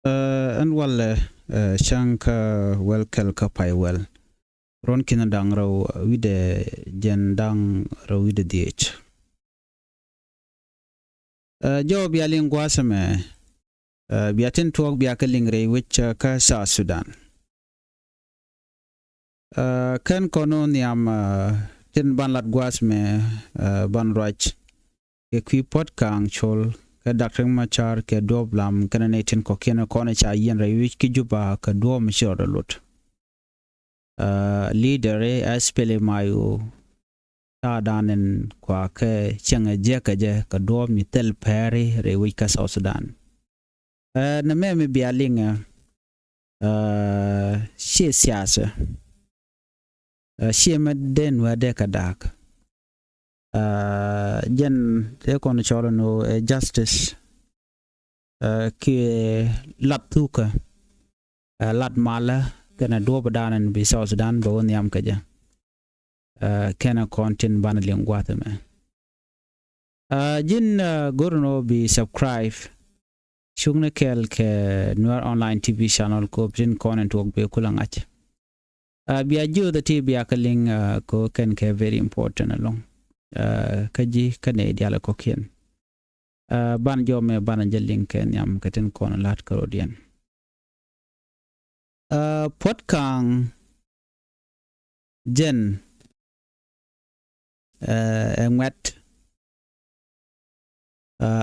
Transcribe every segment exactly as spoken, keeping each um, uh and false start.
Ɛn walɛ cäŋ kä wäl kɛl kä pay wäl. Ruɔ̱n ki̱n da̱ŋ rɛw wi̱dɛ jiɛn da̱ŋ rɛw wi̱dɛ dhieec. Jɔw bia liŋ gua̱a̱th ɛmɛ, bia tin tuɔɔk bia kɛ liŋ rɛy wec kä South Sudan. Kɛn kɔn ɔ nhiam tin ban lat gua̱a̱th ɛmɛ, ban ruac kɛ kui̱ Puɔ̱t Ka̱a̱ŋ Col kɛ Dak Riek Macar kɛ Duɔ̱ɔ̱p Lam kɛnɛ nɛy tin kɔ̱kiɛn kɔn ca yiɛn rɛy wec kä Juba kɛ duɔ̱ɔ̱p mi ci rɔɔdɛ lot. Leader ɛ SPLM-IO ta̱a̱ danɛn kua kɛ cieŋɛ jiäkä jɛ kɛ duɔ̱ɔ̱p mi thil pɛri rɛy wec kä South Sudan. Nɛ mɛ mi bia liŋɛ, ciɛ siasɛ, ciɛ mɛ dee nuɛ dee kɛ da̱a̱k. Jɛn tëë kɔn cɔl ɛn ɣöö ɛ justice kiɛ lat thukä, lat malä kɛnɛ duɔ̱ɔ̱p danɛn bi South Sudan bɛ wä nhiam kɛ jɛ. Kɛnɛ kɔn tin banɛ liŋ gua̱a̱th ɛmɛ. Ji̱n go̱r ɛn ɣöö bi subscribe, cukni kɛɛl kɛ Nuer Online TV channel kop tin kɔn in tuɔk bee kulɛ ŋa̱c. Bia jiöth ɛ ti bia kä liŋ kɛ kɛn kɛ very important ɛlɔ̱ŋ kä ji̱ kä nɛy diaal ɛ kɔ̱kiɛn. Ban jɔmɛ banɛ jɛ liŋ kɛ nhiam kɛ tin kɔn la̱t kä rɔ̱diɛn. Puɔ̱t Ka̱a̱ŋ jɛn ɛ ŋuɛt,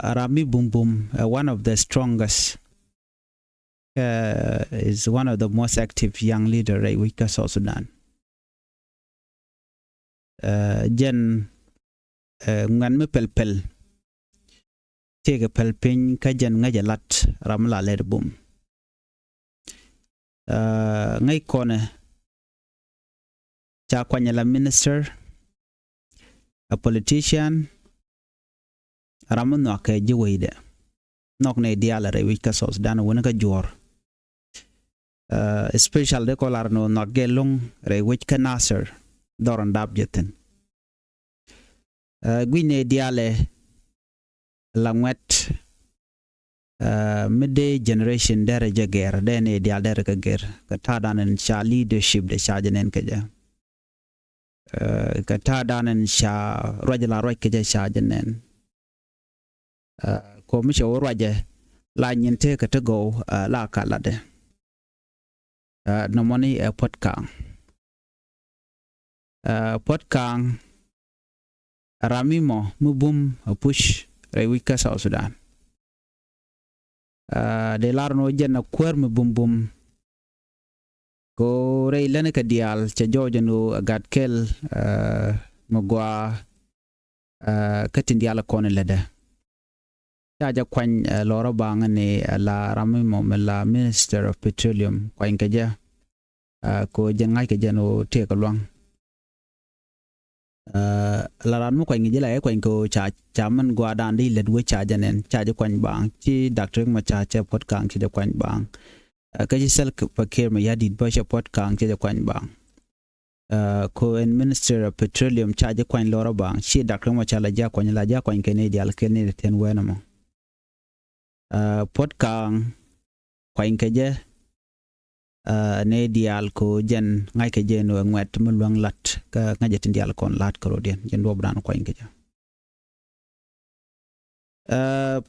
ɛ ram mi bumbum, ɛ one of the strongest, is one of the most active young leader rɛy wec kä South Sudan. Jɛn ŋuɛt mi pɛl pɛl, tëëkɛ pɛl piny kä jɛn ŋäcɛ lat ram mi la lɛt bum. Ŋäc kɔnɛ ca kuany la minister, a politician, ram mi nhɔakɛ ji̱ weydɛ. Nhɔk nɛy diaal rɛy wec kä South Sudan wuni kä juɔ̱ɔ̱r. Especially dee kɔ lar ni nhɔak gɛ lo̱ŋ rɛy wec kä Nasir dhɔr in dap jɛ thi̱n. Gui̱c nɛy diaal ɛ la ŋuɛt, mi dee generation derɛ jɛ gɛr, dee nɛy diaal derɛ kɛ gɛr kɛ ta̱a̱ danɛn ca leadership dee ca jɛ nɛn kɛ jɛ. Kɛ ta̱a̱ danɛn ca ruac la ruac kɛ jɛ ca jɛ nɛn. Kɔ mi cɛ wä ruacɛ la nyin tëëkɛ ti gɔw la ka latdɛ. Nɔmɔni ɛ Puɔ̱t Ka̱a̱ŋ. Puɔ̱t Ka̱a̱ŋ ram mi mɔ mi bum a push rɛy wec kä South Sudan. Dee lar ni wä jɛn a kuäär mi bumbum. Ko rɛy läni kɛ diaal cɛ jɔɔc ni wä a gat kɛl mi gɔaa kä tin diaal kɔn lätdɛ. Ca jɛ kuany lɔrä baŋ ni la ram mi mɔ mi la Minister of Petroleum kuany kɛ jɛ. Ko jɛn ŋa̱c kɛ jɛ ni wä tëëkɛ luaŋ. La ran mi kuany kɛ ji̱ la ɛ kuany kɛ ɣöö ca ca min gua̱a̱r dan di lät wec ca jɛ nɛn ca jɛ kuany baaŋ ci Dak Riek Machar cɛ Puɔ̱t Ka̱a̱ŋ ci jɛ kuany baaŋ. Kä ci Salva Kiir Mayardit bä cɛ Puɔ̱t Ka̱a̱ŋ cɛ jɛ kuany baaŋ. Ko ɛn Minister of Petroleum ca jɛ kuany lɔrä baaŋ ci Dak Riek Machar la jɛ kuany la jɛ kuany kɛ ni diaal kɛ ni tɛn wɛn ɛmɔ. Puɔ̱t Ka̱a̱ŋ kuany kɛ jɛ. Nɛy diaal ko jɛn ŋa̱c kɛ jɛ ni wä ŋuɛt mi luäŋ lat kä ŋa̱c jɛ tin diaal kɔn la̱t kɛ rɔ̱diɛn jɛn duɔ̱ɔ̱p dan kuany kɛ jɛ.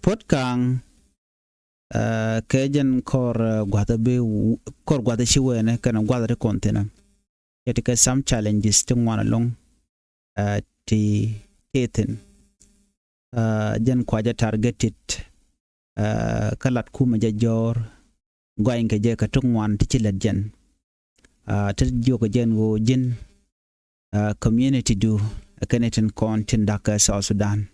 Puɔ̱t Ka̱a̱ŋ kɛ jɛn kɔr gua̱th bi kɔr gua̱th ci weenɛ kɛn gua̱th ti kɔn thinɛ. Yɛ ti kɛ some challenges ti ŋuan ɛlɔ̱ŋ ti tëë thi̱n. Jɛn kuacä targeted kä lat kumɛ jɛ jɔ̱ɔ̱r gɔany kɛ jɛ kɛ tuk ŋuan ti ci lät jɛn. Ti jiök kɛ jɛn ɣöö ji̱n community du kɛn itin kɔn tin da̱k kɛ South Sudan.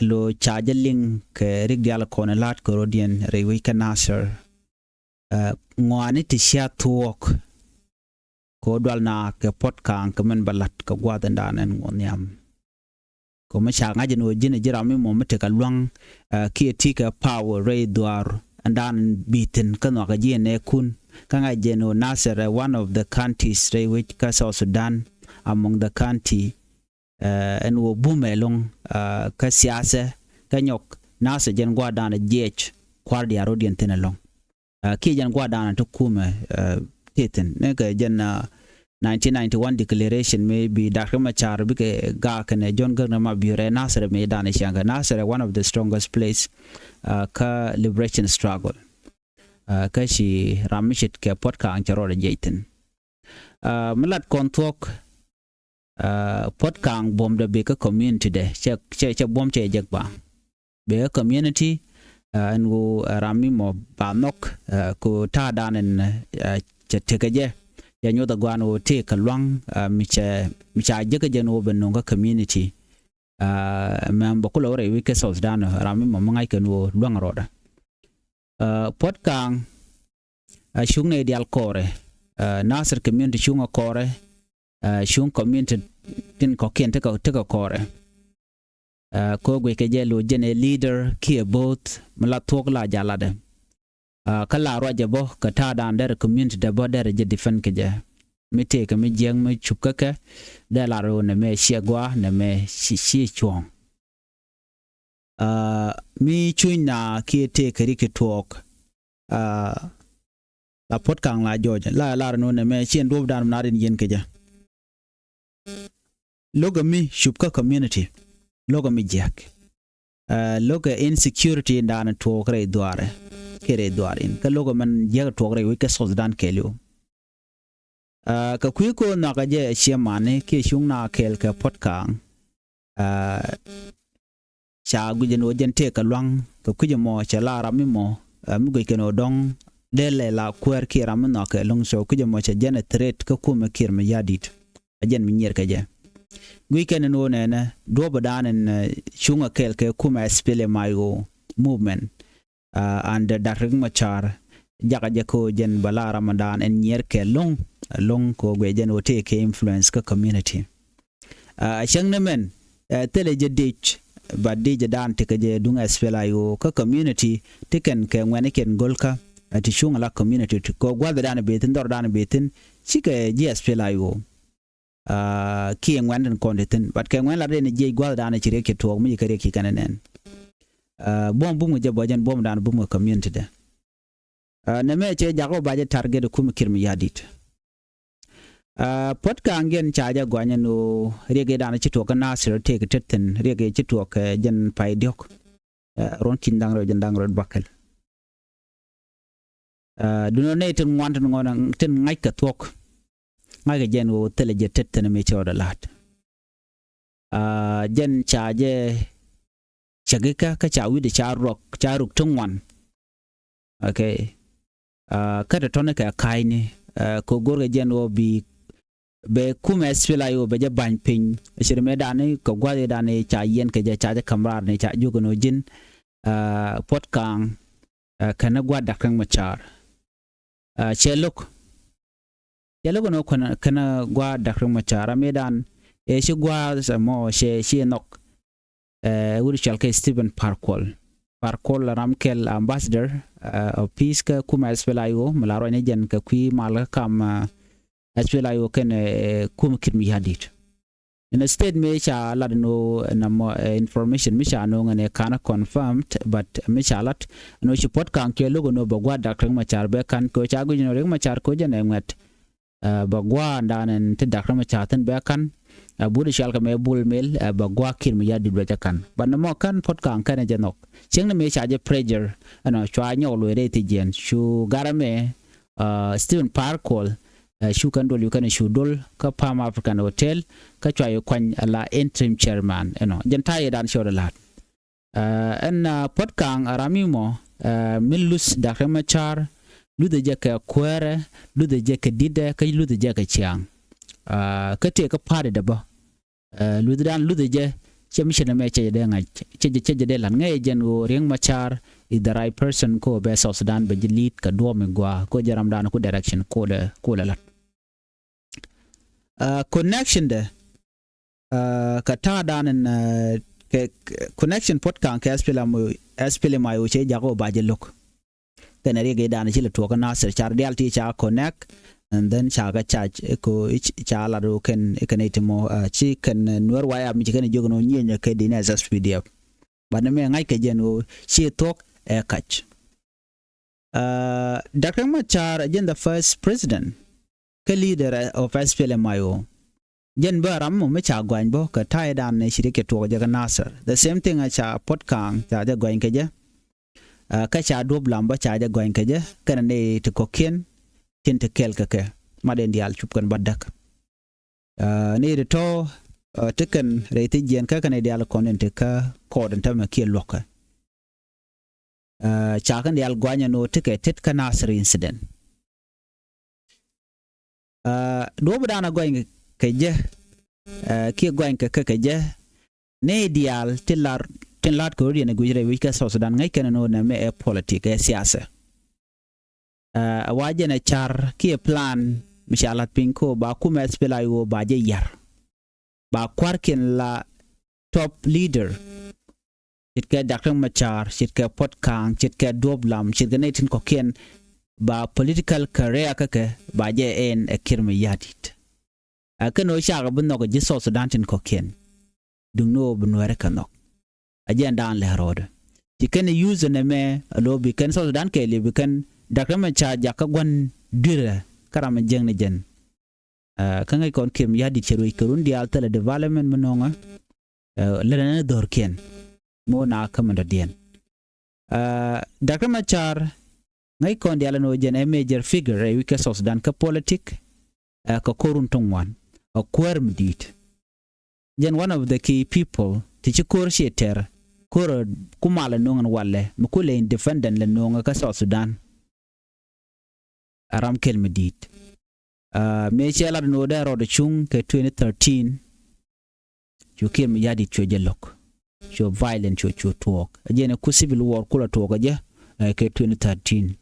Lo ca jɛ liŋ kɛ rik diaal kɔn la̱t kɛ rɔ̱diɛn rɛy wec kä Nasir. Ŋɔaani ti cia thuɔɔk. Ko dual na kɛ Puɔ̱t Ka̱a̱ŋ kɛ min bä la̱t kɛ gua̱a̱th in da̱a̱n ɛn ŋuɔ̱n nhiam. Ko mi ca ŋa̱c ɛn ɣöö ji̱n ɛ ji̱ ram mi mɔ mi tekɛ lua̱ŋ kiɛ ti̱i̱ kɛ power rɛy dhuaar ɛn da̱a̱n bi thi̱n kä nhɔakä ji̱ ɛn ɛ kun. Kä ŋa̱c jɛ ɛn ɣöö Nasir ɛ one of the counties rɛy wec kä South Sudan among the county. Ɛn ɣöö bumɛ lo̱ŋ kä siasɛ kä nyɔk Nasir jɛn gua̱a̱r da̱a̱n ɛ jiɛc. kua̱r diaal rɔ̱diɛn thi̱n ɛlɔ̱ŋ. Kiɛ jɛn gua̱a̱r da̱a̱n ti kumɛ ti thi̱n ni kɛ jɛn nineteen ninety-one declaration mi bi Doctor Machar bikɛ gaak kɛnɛ John Garang de Mabior ɛ Nasir mi da̱a̱n ciaŋ kɛ Nasir ɛ one of the strongest place kä liberation struggle. Kä ci ram mi ce̱tkɛ Puɔt Kaŋ cɛ rɔɔdɛ jiɛc thi̱n. Mi lat kɔn thuɔ̱k, Puɔt Kaŋ buɔ̱mdɛ bikɛ community dɛ cɛ cɛ buɔ̱m cɛ jek ba bikɛ community. Ɛn ɣöö ram mi mɔ ba nhɔk ku ta̱a̱ da̱a̱n ɛn cɛ tekɛ jɛ cɛ nyoth a gua̱a̱n ɣöö tëëk kɛ lua̱ŋ mi cɛ mi ca jek kɛ jɛn ɣöö bɛ no̱o̱ŋ kä community. Mɛm bɛ kulɛ wä rɛy wi̱c kɛ South Sudan ram mi mɔ mi ŋa̱c kɛn ɣöö lua̱ŋ rɔɔdɛ. Puɔt Kaŋ a cuŋ nɛy diaal kɔɔrɛ, Nasir community cuŋ a kɔɔrɛ, cuŋ community tin kɔ̱kiɛn tekɛ tekɛ kɔɔrɛ. Kä guic kɛ jɛ lo̱c jɛn ɛ leader kiɛ bo̱o̱th mi la thuɔ̱k la jalatdɛ. Kä la ruacɛ bä kɛ ta̱a̱ da̱a̱n derɛ community dɛ bä derɛ jɛ defend kɛ jɛ mi tëëkɛ mi jiäk mi cup kä kɛ dee la ro̱o̱ nɛ mɛ ciɛ gua̱a̱ nɛ mɛ ci ci cuɔ̱ɔ̱ŋ. Mi cuny na kiɛ tëëkɛ rik ti tuɔɔk la Puɔt Kaŋ la jɔɔcɛ la lar no̱o̱ŋ nɛ mɛ ciɛ duɔ̱ɔ̱p da̱a̱n mi na rin yiɛn kɛ jɛ. Lo̱kɛ mi cup kä community lo̱kɛ mi jiäk. Lo̱kɛ insecurity in da̱a̱n tuɔɔk rɛy dhuaarɛ kiɛ rɛy dhuaar in kä lo̱kɛ mɛn jiäk tuɔɔk rɛy wi̱c kɛ South Sudan kɛɛliw. Kɛ kui̱ ko̱o̱n nhɔakä jɛ ɛ ciɛ mani kiɛ cuŋ na kɛɛl kɛ Puɔt Kaŋ. Ca guic ɛn ɣöö jɛn tëëk kɛ lua̱ŋ kɛ kui̱c ɛmɔ cɛ la ram mi mɔ mi guic kɛn ɣöö dɔ̱ŋ dee lɛ la kuäär kiɛ ram mi nhɔakɛ lo̱ŋ cɛ kui̱c ɛmɔ cɛ jɛn ɛ threat kä kumɛ Kiir Mayardit. A jɛn mi nyier kɛ jɛ guic kɛn ɛn ɣöö nɛnɛ duɔ̱ɔ̱p ɛ da̱a̱n ɛn cuŋ ɛ kɛɛl kɛ kumɛ SPLM-IO movement. Under Doctor Riek Machar jakä jɛ ko jɛn bä la Ramadan ɛn nyier kɛ lo̱ŋ lo̱ŋ ko guɛ jɛn wä tëë kɛ influence kä community. Cäŋ ni mɛn thilɛ jɛ dic ba dic jɛ dan ti kɛ jɛ duŋ SPLA-IO kä community ti kɛn kɛ ŋuɛni kɛn go̱lkä ti cuŋ la community ti ko gua̱th dan bi thin dhɔr dan bi thin cikɛ ji̱ SPLA-IO. Kiɛ ŋuɛn tin kɔn ti thin but kɛ ŋuɛn la rin jiɛc gua̱th dan ci riɛk ci tuɔɔk mi ci kɛ riɛk ci kɛn nɛn. Buɔ̱m bum kɛ jɛ bɔ jɛn buɔ̱m dan bum kɛ community dɛ. Nɛ mɛ cɛ jak wä ba jɛ target kum Kiir Mayardit. Puɔt Kaŋ gɛn ca jɛ guanyɛ ni wä riɛk idan ci tuɔɔk kä Nasir tëëk tet thin riɛk ci tuɔɔk kɛ jɛn pay diɔ̱k. Ruɔn ki̱ny da̱ŋ rɛw jɛn da̱ŋ rɛw bakɛl. Duno nɛy tin ŋuan tin ŋuan tin ŋa̱c kɛ thuɔ̱k. Ŋa̱c kɛ jɛn ɣöö thilɛ jɛ tet thin mi cɛ rɔɔdɛ la̱t. Jɛn ca jɛ cäkikä kä ca wi̱cdɛ ca ruɔk ca ruk ti ŋuan. Okay. Kä tɔ̱tɔ̱ni kɛ ka̱a̱cni kɛ go̱rkɛ jɛn ɣöö bi bɛ kumɛ SPLA-IO bɛ jɛ ba̱ny piny. Cir mëë dani kɛ gua̱th i̱ dani ca yiɛn kɛ jɛ ca jɛ ka̱m raar ni ca jiök ɛn ɣöö ji̱n Puɔt Kaŋ kɛnɛ gua̱a̱th Doctor Riek Machar. Cɛ lo̱k cɛ lo̱k ɛn ɣöö kɛnɛ gua̱a̱th Doctor Riek Machar ram i̱ dan ëë ci gua̱a̱th ɛmɔ cɛ ci nhɔk. Wut cɔal kɛ Stephen Par Kuol. Par Kuol ram kɛl ambassador of peace kä kumɛ SPLA-IO mi la ruacni jɛn kɛ kui̱ mal kä kam SPLA-IO kɛnɛ kum Kiir Mayardit. In a state mi ca lat ni wä na mɔ information mi ca no̱o̱ŋ ɛn ɛ ka̱n confirmed but mi ca lat ni wä ci Puɔt Kaŋ cuɛ lo̱k ni wä bɛ gua̱a̱th Doctor Riek Machar bɛ ka̱n kɛ wä ca guic ni wä Riek Machar kɛ wä jɛn ɛ ŋuɛt. Bɛ gua̱a̱th dan ɛn ti Doctor Riek Machar thin bɛ ka̱n. But cɔal kɛ mɛ Bol Mel bɛ gua̱a̱th Kiir Mayardit bɛ jɛ ka̱n but ni mɔ ka̱n Puɔt Kaŋ kɛn ɛ jɛ nhɔk. Cieŋ ni mi ca jɛ pressure ɛnɔ cua nyɔk luɔc rɛy thi jiɛn cu garɛ mɛ. Stephen Par Kuol cu kɛn dol cu kɛn cu dol kä Palm African Hotel kä cua cu kuany ala interim chairman ɛnɔ jɛn ta̱yɛ dan cɔɔdɛ la̱t. Ɛn Puɔt Kaŋ ram mi mɔ mi luth Doctor Riek Machar luthɛ jɛ kɛ kuäärɛ luthɛ jɛ kɛ di̱tdɛ kä luthɛ jɛ kɛ ciaŋ. Kä tëë kä party dɛ bä. Luthdan luthɛ jɛ cɛ mi cɛ nɛ mɛ cɛ jɛ dee ŋa̱c cɛ jɛ cɛ jɛ dee la̱t ŋäcɛ jɛn ɣöö Riek Machar is the right person ko bɛ South Sudan bɛ ji̱ lead kɛ duɔ̱ɔ̱p mi gɔaa ko jɛ ramdan ku direction ko lɛ ko lɛ la̱t. Connection dɛ kɛ ta̱a̱dan in kɛ connection Puɔt Kaŋ kɛ SPLM SPLM-IO cɛ jak ɣöö ba jɛ lo̱k. Kɛnɛ riɛk i̱ da̱a̱n ci lɛ tuɔɔk kä Nasir car diaal ti ca connect and then ca kɛ charge ko ca lat ɣöö kɛn kɛn i̱ ti mɔ ci kɛn Nuɛr White Army ci kɛn jiök ni ɣöö nyieenyɛ kɛ di̱n ɛ SSPDF. But ni mɛ ŋa̱c kɛ jɛn ɣöö ci thuɔ̱k ɛ kac. Doctor Machar ɛ jɛn the first president kä leader of S P L M I O. Jɛn bä ram mɔ mi ca gɔany bä kɛ ta̱yɛ dan ni ci ri kɛ tuɔk jɛ kä Nasir. The same thing ɛ ca Puɔt Kaŋ ca jɛ gɔany kɛ jɛ. Kä ca Duɔp Lam bä ca jɛ gɔany kɛ jɛ kɛnɛ ni ti kɔkiɛn tin ti kɛl kɛ kɛ. Ma den diaal cup kɛn bä däk. Ni ti tɔ ti kɛn rɛy thi jiɛn kä kɛn ni diaal kɔn in ti kä kɔɔd in tämɛ kiɛ luɔkɛ. Ca kɛn diaal guanyɛ ni ti kɛ tet kä Nasir incident. Duɔp dan a gɔany kɛ jɛ kiɛ gɔany kɛ kɛ kɛ jɛ. Ni diaal ti lar tin lat kɛ rot yɛn a guic rɛy wi̱c kä South Sudan ŋäc kɛn ni nɛ mɛ ɛ politik ɛ siasa. Ɛ wa jɛn ɛ car kiɛ plan mi ca la̱t piny ko ba kumɛ S P L M I O ba jɛ yar. Ba kua̱rkiɛn la top leader. Ce̱tkɛ Doctor Machar, ce̱tkɛ Puɔt Kaŋ, ce̱tkɛ Duɔp Lam, ce̱tkɛ nɛy tin kɔ̱kiɛn ba political career kä kɛ ba jɛ ɛn ɛ Kiir Mayardit. Ɛ kɛn ɣöö cakɛ bi nhɔk ɛ ji̱ South Sudan tin kɔ̱kiɛn. Duŋni ɣöö bi Nuɛɛri kɛ nhɔk. A jɛn daan lɛ rɔɔdɛ. Ci kɛn use nɛ mɛ a lo̱ bi kɛn South Sudan kɛɛliw bi kɛn Doctor Machar jakä gua̱n duirɛ kä ram a jiäkni jɛn. Kä ŋäc kɔn Kiir Mayardit cɛ ruec kɛ run diaal thilɛ development mi nɔŋä. Lɛnɛ ni dhɔrkiɛn mi wä na kä mi dɔ̱diɛn. Doctor Machar ŋäc kɔn diaal ni wä jɛn ɛ major figure ɛ wi̱c kɛ South Sudan kä politik. Kä ko̱r run ti ŋuan a kuäär mi di̱i̱t. Jɛn one of the key people ti ci ko̱r ciɛ tɛr ko̱r ku mal ɛ no̱o̱ŋ ɛn walɛ mi ku lɛ independent lɛ no̱o̱ŋ kä South Sudan. A ram kɛl mi di̱i̱t. Mëë cɛ lat ni wä dee rɔɔdɛ cuŋ kɛ twenty thirteen. Cu Kiir Mayardit cu jɛ lo̱k. Cu violent cu cu tuɔɔk a jɛn ɛ ku civil war ku la tuɔɔk a jɛ kɛ twenty thirteen.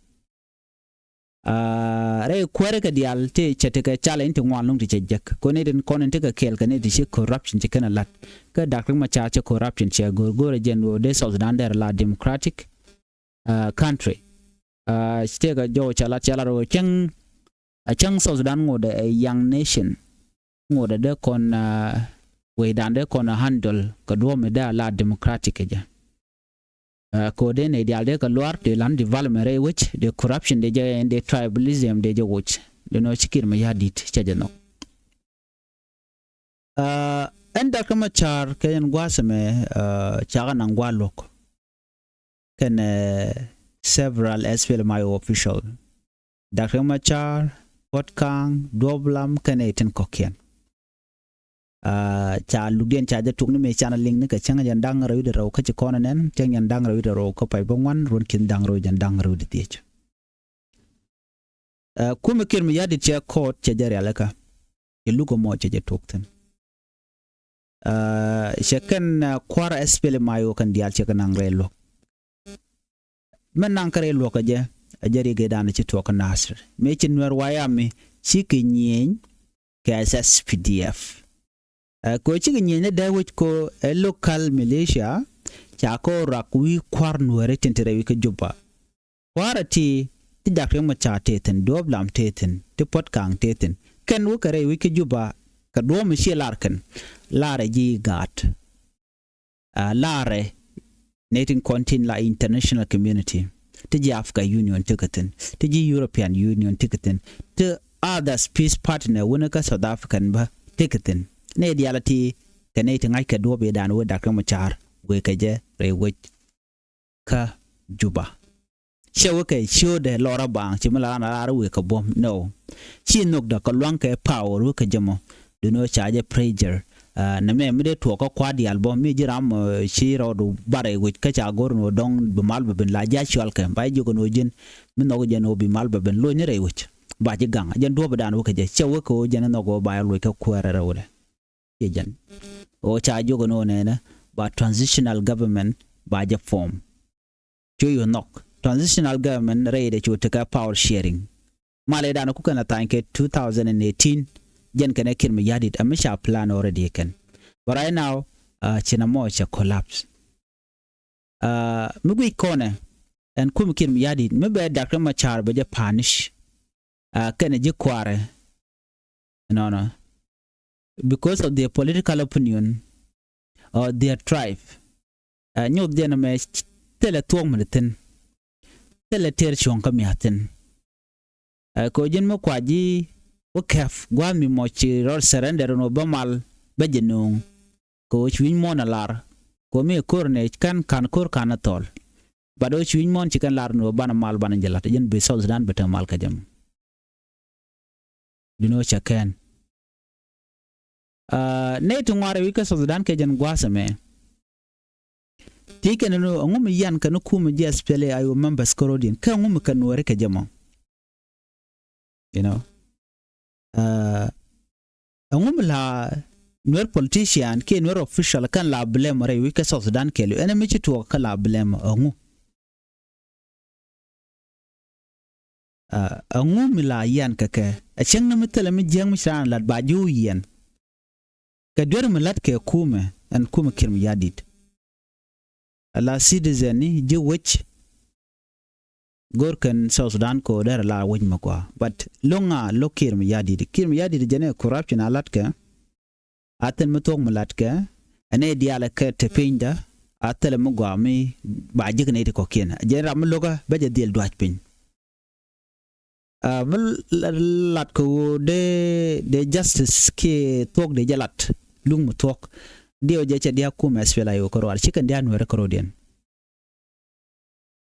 Rɛy kuäärikɛ diaal ti cɛ tekɛ challenge ti ŋuan lo̱ŋ ti cɛ jek kɔn ni tin kɔn in tekɛ kɛɛl kɛ ni ti ci corruption ci kɛn a lat. Kä Doctor Machar cɛ corruption cɛ go̱r go̱r a jɛn wä dee South Sudan dɛr la democratic country. Ci tekɛ jɔw cɛ lat cɛ lat wä cäŋ a cäŋ South Sudan ŋot a young nation. Ŋot a dee kɔn wecdan dee kɔn a handle kɛ duɔ̱ɔ̱p mi dee a la democratic kɛ jɛ. Kɛ ɣöö dee nɛy diaal dee kɛ luaar dee lan development rɛy wec dee corruption dee jɛ ɛn dee tribalism dee jɛ woc. Dee nɔ ci Kiir Mayardit cɛ jɛ nhɔk. Ɛn Doctor Machar kɛ yɛn gua̱a̱th ɛmɛ cakɛ naŋ gua̱a̱ luɔ̱k kɛnɛ several S P L M I O official. Doctor Machar, Puɔt Kaŋ, Duɔp Lam kɛnɛ itin kɔ̱kiɛn. Ca lukdiɛn ca jɛ tuk ni mëë canɛ liŋ ni kɛ cäŋ jɛn da̱ŋ rɛw wi̱cdɛ rɛw kä ci kɔn nɛn cäŋ jɛn da̱ŋ rɛw wi̱cdɛ rɛw kä pay bä ŋuan ruɔ̱n ki̱n da̱ŋ rɛw jɛn da̱ŋ rɛw wi̱cdɛ dhiec. Kumɛ Kiir Mayardit cɛ court cɛ jɛ rialikä. Cɛ luk ɛmɔ cɛ jɛ tuk thi̱n. Cɛ kɛn kua̱r S P L M I O kɛn diaal cɛ kɛ naŋ rɛy luɔ̱k. Mɛ naŋ kɛ rɛy luɔ̱k ɛ jɛ ɛ jɛ rik ëëdan ci tuɔɔk kä Nasir mëë ci Nuɛr wayami ci kɛ nyieny kɛ S S P D F. Ɛ kɛ ɣöö cikɛ nyieny ni dee wec kɛ ɣöö ɛ local militia ca kɛ ɣöö rak wi̱i̱ kua̱r Nuääri tin te rɛy wi̱i̱ kä Juba. Kua̱rä ti ti Doctor Machar te thi̱n, Duɔp Lam te thi̱n, ti Puɔt Kaŋ te thi̱n. Kɛn wä kɛ rɛy wi̱i̱ kä Juba kɛ duɔ̱ɔ̱p mi ci lar kɛn. Larɛ ji̱ IGAD. Larɛ nɛy tin kɔn tin la international community. Ti ji̱ Africa Union ti kɛ thi̱n, ti ji̱ European Union ti kɛ thi̱n, ti others peace partner wunä kä South African bä ti kɛ thi̱n. Nɛy diaal ti kɛ nɛy ti ŋa̱ckɛ duɔ̱ɔ̱p i̱dan wee Doctor Machar wee kɛ jɛ rɛy wec kä Juba. Cɛ wä kɛ ciötdɛ lɔrä baaŋ ci mi la ran a raar wëë kɛ buɔ̱m nɛ ɔ. Ci nhökdä kɛ lua̱ŋ kɛ power wä kɛ jɛ mɔ. Duundɛ ɣöö ca jɛ pressure. Nɛ mɛ mi dee tuɔɔk kä kua̱r diaal bä mi ji̱ ram ci rɔɔdu bar rɛy wec kä ca go̱r ni ɣöö dɔ̱ŋ bi mal bɛ ben la ji̱ a cual kɛ ba ji̱ jiök ni ɣöö ji̱n mi nhɔk jɛn ɣöö bi mal bɛ ben lo̱cni rɛy wec. Ba ji̱ gaŋ jɛn duɔ̱ɔ̱pdan wä kɛ jɛ cɛ wä kɛ ɣöö jɛn nhɔk ɣöö ba jɛ loc kä kuäärä rɛwdɛ. Ciɛ jɛn ɣöö ca jiök ni ɣöö nɛnɛ ba transitional government ba jɛ form. Cu yio̱ nhɔk transitional government rɛydɛ cu tekɛ power sharing. Malɛ dan ku kɛn a thany kɛ two thousand and eighteen. Jɛn kɛn ɛ Kiir Mayardit a mi ca plan already kɛn. But right now ci nɛ mɔ cɛ collapse. Mi guic kɔnɛ ɛn kum Kiir Mayardit mi bɛ Doctor Machar bɛ jɛ punish. Kɛn ɛ ji̱ kuaarɛ nɔnɔ because of their political opinion or their tribe. Nyoth jɛn ɛmɛ thilɛ thuɔ̱k mi di thi̱n. thilɛ tëër cuɔ̱ŋ kä mia̱thin. Ɛ, kɛ ɣöö ji̱n mi kua ji̱ wä kɛp gua̱a̱th mi mɔ ci rɔɔd surrender ɛn ɣöö bä mal bä jɛ nööŋ. Kɛ ɣöö ci wi̱ny muɔ̱ɔ̱n a lar kɛ ɣöö mi ko̱r ni kɛn ka̱n ko̱r ka̱n a thɔl. But ɣöö ci wi̱ny muɔ̱ɔ̱n ci kɛn lar ni ɣöö banɛ mal banɛ jɛ la̱t, ji̱n bi South Sudan bi te mal kɛ jɛ mɔ. Duŋni ɣöö cɛ kɛn. Aa, nɛy ti ŋuan rɛy wi̱c kä South Sudan kɛ jɛn gua̱a̱th ɛmɛ. Ti kɛn ni ɛŋu mi yan kɛn kumɛ ji̱ SPLA-IO members kärɔ̱diɛn, kä ɛŋu mi kɛ Nuääri kɛ jɛ mɔ? You know? Aa, ɛŋu mi la Nuer politician kiɛ Nuer official kɛn la blame rɛy wi̱c kä South Sudan kɛɛliw? Ɛn mi ci tuɔɔk kä la blame ɛŋu? Aa, ɛŋu mi la yian kɛ kɛ? Ɛ cäŋ ni mi thilɛ mi jiäk mi ci raan lat ba ji̱ wä yiɛn. Kɛ duer mi la̱t kɛ kumɛ, ɛn kumɛ Kiir Mayardit. Ala citizen ni ji̱ wec go̱r kɛn South Sudan kɛ ɣöö derɛ la wec mi gɔaa. But lo̱ŋ a lo̱k Kiir Mayardit. Kiir Mayardit jɛn ɛ corruption a la̱t kɛ. A thil mi thuɔ̱k mi la̱t kɛ. Ɛn ɛ diaal ɛ kɛ te pinydä. A thil mi gɔaa mi ba ji̱k nɛy ti kɔ̱kiɛn. Jɛn ram mi lo̱kä bä jɛ dhil dua̱c piny. Aa, mi lat kɛ ɣöö dee, dee justice kiɛ thuɔ̱k dee jɛ lat. Luŋ mi thuɔ̱k. Diɛw jɛ cɛ dia̱k kumɛ SPLA-IO kärɔa. Ci kɛn dia̱k Nuäärä kärɔ̱diɛn.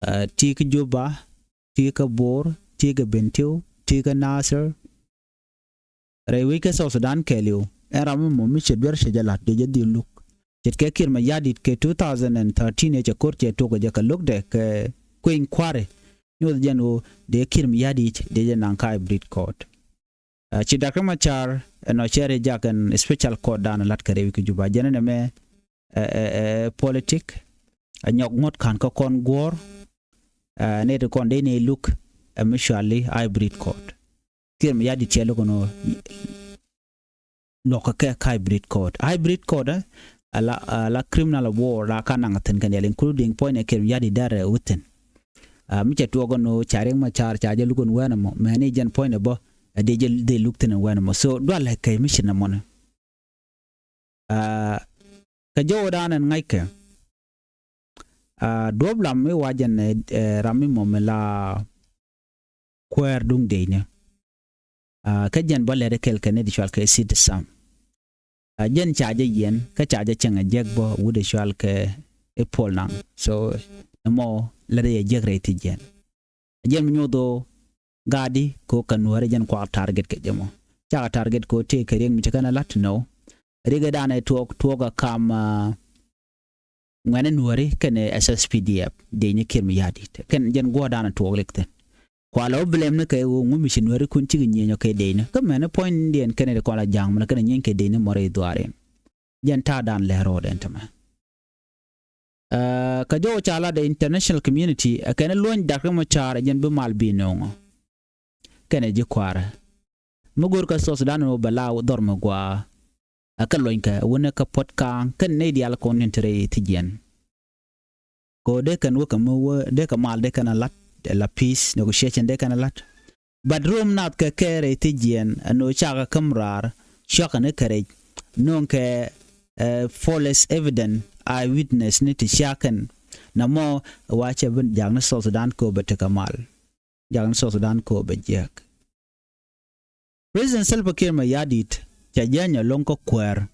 Aa, ti kä Juba, ti kä Bor, ti kä Bentiu, ti kä Nasir. Rɛy wec kä South Sudan kɛɛliw, ɛn ram mi mɔ mi cɛ duer cɛ jɛ la̱t, dee jɛ dhil luk. Ce̱tkɛ Kiir Mayardit kɛ two thousand and thirteen ëë cɛ ko̱r cɛ tuɔk kɛ jɛ kɛ lo̱kdɛ kɛ kueny kua̱ri. Nyoth jɛn ɣöö dee Kiir Mayardit dee jɛ naŋ kä hybrid court. Aa, ci Doctor Machar ɛn ɔ cɛ ri jak ɛn special court dan la̱t kɛ rɛy wec kä Juba. Jɛn ɛn ɛmɛ, ɛ, ɛ, ɛ, politic, ɛ, nyɔk ŋuɔ̱t ka̱n kä kɔn guɔ̱ɔ̱r, ɛ, nɛy ti kɔn dee ni luk, ɛ, mutually hybrid court. Kiir Mayardit cɛ lo̱k ɛn ɣöö luɔ̱k kɛ kɛ hybrid court. Hybrid court, ɛ, ala, ala criminal war la ka naŋ thi̱n kɛn yɛl, including puɔ̱ny ɛ Kiir Mayardit dɛr ɛ within. Aa, mi cɛ tuɔɔk ɛn ɣöö ca Riek Machar ca jɛ luk ɛn wɛn ɛmɔ, mɛni jɛn puɔ̱ny ɛ bä, ɛ dee jɛ dee luk thi̱n ɛn wɛn ɛmɔ. So dual ɛ kɛ mi ci nɛ mɔni. Aa, kɛ jɔwdan ɛn ŋa̱ckɛ. Aa, duɔ̱p lam mi wa jɛn, ɛ, ɛ, ram mi mɔ mi la kuäär duŋ dee ni. Aa, kä jɛn bä lɛt kɛl kɛ ni di cual kɛ citizen. Aa, jɛn ca jɛ yiɛn, kä ca jɛ cɛŋ ɛ jek bä wut di cual kɛ i̱ puɔl naŋ. So, ni mɔ lɛt yɛ jek rɛy thi jiɛn. Jɛn mi nyoth ɣöö gaadi kɛ ɣöö kɛ Nuääri jɛn kuak target kɛ jɛ mɔ. Cakɛ target kɛ ɣöö tëë kɛ Riek mi ci kɛn ɛ la̱t nɔ. Riek ɛ danɛ tuɔɔk, tuɔɔk ɛ kam, aa, ŋuɛ̈ni Nuääri kɛnɛ SSPDF, dee ni Kiir Mayardit. Kɛn jɛn guɔ̱ɔ̱r danɛ tuɔɔk lik thi̱n. Kua la wä blame ni kɛ ɣöö ŋu mi ci Nuääri kun cikɛ nyieny ɔ kɛ dee ni. Kä mɛni puɔ̱nydiɛn kɛnɛ di kɔn la ja̱a̱ŋ mi la kɛnɛ nyieny kɛ dee ni mɔ rɛy dhuaar in. Jɛn ta̱a̱ dan lɛ ro̱o̱dɛn tämɛ. Aa, kä jɔw ca lat the international community, ɛ kɛn luɔ̱ny Doctor Machar ɛ jɛn bi mal bi nööŋɔ. Kɛnɛ ji̱ kua̱rä. Mi go̱o̱r kä South Sudan ni wä bɛ la dhɔr mi gɔaa. Ɛ kɛ luɔ̱ny kɛ, wänɛ kä puɔ̱t ka̱a̱ŋ, kɛn nɛy diaal kɔn ni te rɛy thi jiɛn. Kɛ ɣöö dee kɛn wä kɛ mi wä, dee kɛ mal, dee kɛn a la̱t, la peace negotiation dee kɛn a la̱t. But rom nath kɛ kɛ rɛy thi jiɛn, ɛn ɣöö cakɛ käm raar, cuakɛ ni kɛ rɛc, nööŋ kɛ, ɛ, false evidence, eye witness ni ti ciakɛn. Namɔ, wa cɛ bi jak ni South Sudan kɛ ɣöö bɛ tekɛ mal. Jak ni South Sudan kɛ ɣöö bɛ jiääk. President Salva Kiir Mayardit, cɛ jiäny ɛlɔ̱ŋ kä kuäär.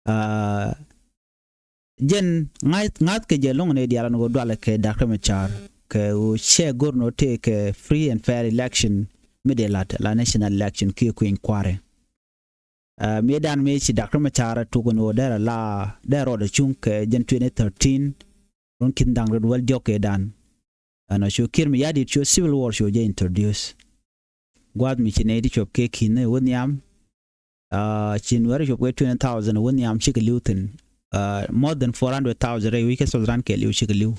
Aa, jɛn ŋa̱th, ŋa̱th kɛ jɛ lo̱ŋ ni diaal ni ɣöö dualɛ kɛ Doctor Machar kɛ ɣöö cɛ go̱r ni ɣöö tëë kɛ free and fair election mi dee la̱t la national election kiɛ kui̱ny kua̱ri. Aa, mëëdan mëë ci Doctor Machar tuk ni ɣöö derɛ la, derɛ rɔɔdɛ cuŋ kɛ jɛn twenty thirteen, run ki̱n da̱ŋ rɛw wäl diɔ̱k kɛ dan. Ɛn ɔ cu Kiir Mayardit cu civil war cu jɛ introduce. Gua̱a̱th mi ci nɛy ti cuɔp kɛ ki̱n ni wä nhiam. Aa, ci Nuääri cuɔp kɛ twenty thousand wä nhiam cikɛ li̱w thi̱n. Aa, more than four hundred thousand rɛy wi̱c kä South Sudan kɛɛliw cikɛ li̱w.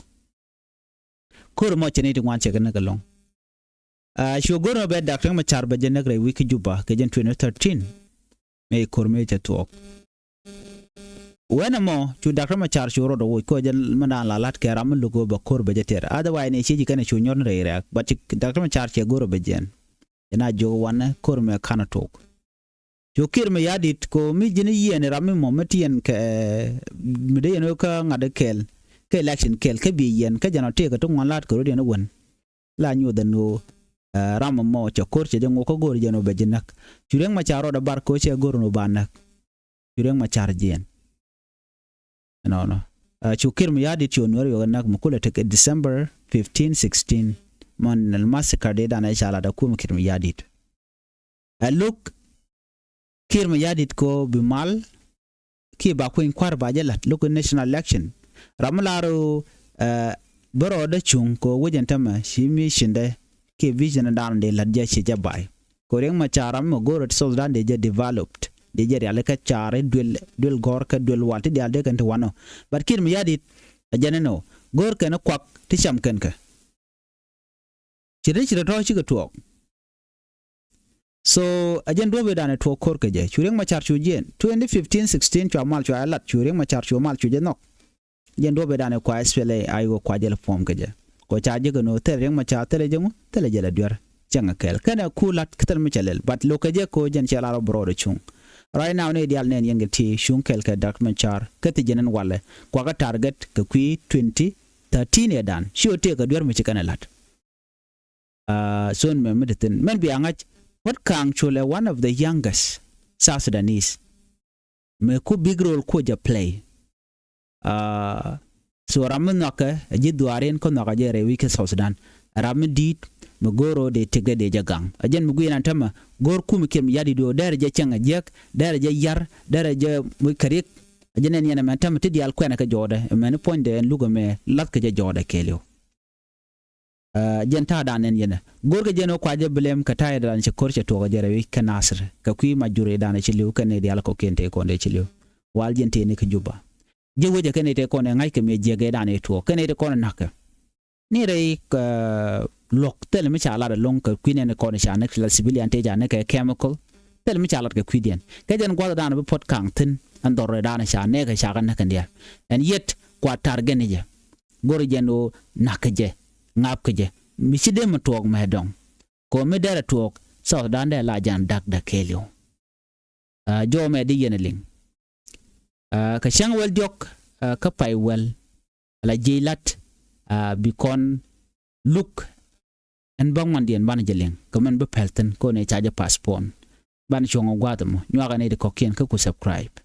Ko̱r mɔ cɛ nɛy ti ŋuan cɛ kɛ näk ɛlɔ̱ŋ. Aa, cu go̱r mɔ bɛ Doctor Machar bɛ jɛ näk rɛy wi̱c kä Juba kɛ jɛn twenty thirteen. Mëë ko̱r mëë cɛ thuɔɔk. Wɛnɛ mɔ cu Doctor Machar cu rɔɔdɛ woc kɛ ɣöö jɛn mi daan la la̱t kɛ ram mi lo̱k ɣöö bɛ ko̱r bɛ jɛ tɛr. Otherwise ni ciec kɛn cu nyɔr ni rɛy rɛ̈ɛ̈k. But ci Doctor Machar cɛ go̱r bɛ jɛn. Jɛn a jiök wanɛ ko̱r mɛ ka̱n a tok. Cu Kiir Mayardit kɛ ɣöö mi ji̱n yiɛn ram mi mɔ mi ti yɛn kɛ, mi dee yɛn wee kä ŋa̱t kɛl, kä election kɛl, kä bi yɛn, kä jɛn ɔ tëëkɛ ti ŋuan la̱t kɛ rot yɛn wän. la nyuɔth ɛn ɣöö ram ɛmɔ cɛ ko̱r cɛ jɛ ŋuɔk kä go̱o̱r jɛn ɣöö bɛ ji̱ näk. Cu Riek Machar rɔɔdɛ bar kɛ ɣöö cɛ go̱o̱r ɛn ɣöö ba näk. Cu Riek Machar jiɛn ɛnɔnɔ. Cu Kiir Mayardit cu Nuɛr yuɔk ɛ näk mi kulɛ tek ɛ December fifteen sixteen. Mɔn massacre dee dan ɛ ca lat ɛ kum Kiir Mayardit. Ɛ lo̱k Kiir Mayardit ko bi mal ki ba kueny kua̱r ba jɛ la̱t lo̱k national election. Ram mi lar ɣöö bä rɔɔdä cuŋ ko wec ɛn tämɛ ci mi cindɛ ki vision dan dee la̱t jɛ ci jɛ bay. Ko Riek Machar ram mi go̱o̱r ɛ ti South Sudan dee jɛ developed dee jɛ rialikä car i̱ duel duel gɔ̱r kä duel wal ti diaal dee kɛn ti wanɔ. But Kiir Mayardit ɛ jɛn ɛn ɣöö go̱o̱r kɛn i̱ kuak ti cam kɛn kɛ. Ci ri ci rɔ tɔ̱ cikɛ tuɔɔk. So ɛ jɛn duɔ̱ɔ̱p ëëdan ɛ tuɔɔk ko̱r kɛ jɛ. Cu Riek Machar cu jiɛn twenty fifteen sixteen cua mal cua ɛ lat cu Riek Machar cu mal cu jɛ nhɔk. Jɛn duɔ̱ɔ̱p ëëdan ɛ kua S P L A I O kua jɛl form kɛ jɛ. Kɔ ca jek ɛn ɣöö thilɛ Riek Machar thilɛ jɛ ŋu thilɛ jɛ lɛ duer. Cäŋ ɛ kɛɛl kɛnɛ ku la̱t kä thilɛ mi cɛ lɛl but lo̱k kɛ jɛ kɛ ɣöö jɛn cɛ lar ɔ bi rɔɔdɛ cuŋ. Right now ni diaal nɛn yɛn kɛ ti cuŋ kɛɛl kɛ Doctor Machar kä thi jɛn ɛn walɛ kua kɛ target kɛ kui̱ twenty thirteen ëëdan ci ɣöö tëëk kɛ duer mi ci kɛn ɛ la̱t. Thon mɛ mi ti thin mɛn bia ŋa̱c Puot Kaŋ Col ɛ one of the youngest South Sudanese. Mɛ ku big role kuɔ jɛ play. So ram mi nhɔakɛ ɛ ji̱ dhuaarin kä nhɔakɛ jɛ rɛy wi̱c kä South Sudan. Ram mi di̱i̱t mi go̱o̱r ro̱o̱ dee tëkdɛ dee jɛ gaŋ ɛ jɛn mi gui̱n an tämɛ go̱o̱r kum Kiir Mayardit ɣöö derɛ jɛ cäŋ ɛ jiäk derɛ jɛ yar derɛ jɛ moc kɛ riɛk. Ɛ jɛn ɛn yɛn ɛmɛn tämɛ ti diaal kuɛnɛ kä jɔɔdɛ ɛmɛn i̱ puɔ̱nydɛ ɛn luk ɛmɛ la̱thkɛ jɛ jɔɔdɛ kɛɛliw. Jɛn ta̱a̱dan ɛn yɛnɛ go̱rkɛ jɛn ɣöö kua jɛ blame kɛ ta̱a̱ yɛ dan cɛ ko̱r cɛ tuɔɔk ɛ jɛ rɛy wi̱c kä Nasir kɛ kui̱ ma jur ëëdan ɛ ci li̱w kɛn ëë diaal kɔ̱kiɛn tëë kɔn ëë ci li̱w. Wal jɛn tëë ni kä Juba ji̱ wecɛ kɛn ëë tëë kɔn ɛ ŋa̱ckɛ mëë jiɛk ëëdan ëë tuɔɔk kɛn ëë tëë kɔn ɛ na̱kɛ. Ni rɛy luɔ̱k thilɛ mi ca lat ɛlɔ̱ŋ kɛ kui̱ nɛn kɔn ca näk la civilian tëë ca näk kɛ chemical. Thilɛ mi ca lat kɛ kui̱diɛn kɛ jɛn gua̱th ëëdan bi Puot Kaŋ thi̱n ɛn dhɔr ëëdan ca nɛɛkɛ ca kɛ näk kɛn diaal. Ɛn yet kua target ni jɛ. Go̱r jɛn ɣöö na̱k kä jɛ ŋa̱p kä jɛ mi ci dee mi tuɔɔk mɛ dɔ̱ŋ. Kɛ ɣöö mi derɛ tuɔɔk South Sudan dee la jan da̱k da̱k kɛɛliw. Jɔw mɛ di yɛn liŋ kɛ cäŋ wäl diɔ̱k kä pay wäl. Ala jiɛc la̱t bi kɔn luk ɛn bäŋuandiɛn banɛ jɛ liŋ kɛ mɛn bi pɛl thi̱n kɛ ɣöö nɛ ca jɛ postpone. Banɛ cuɔ̱ŋ ɛ gua̱a̱th ɛmɔ nyuakɛ nɛy ti kɔ̱kiɛn kä ku subscribe.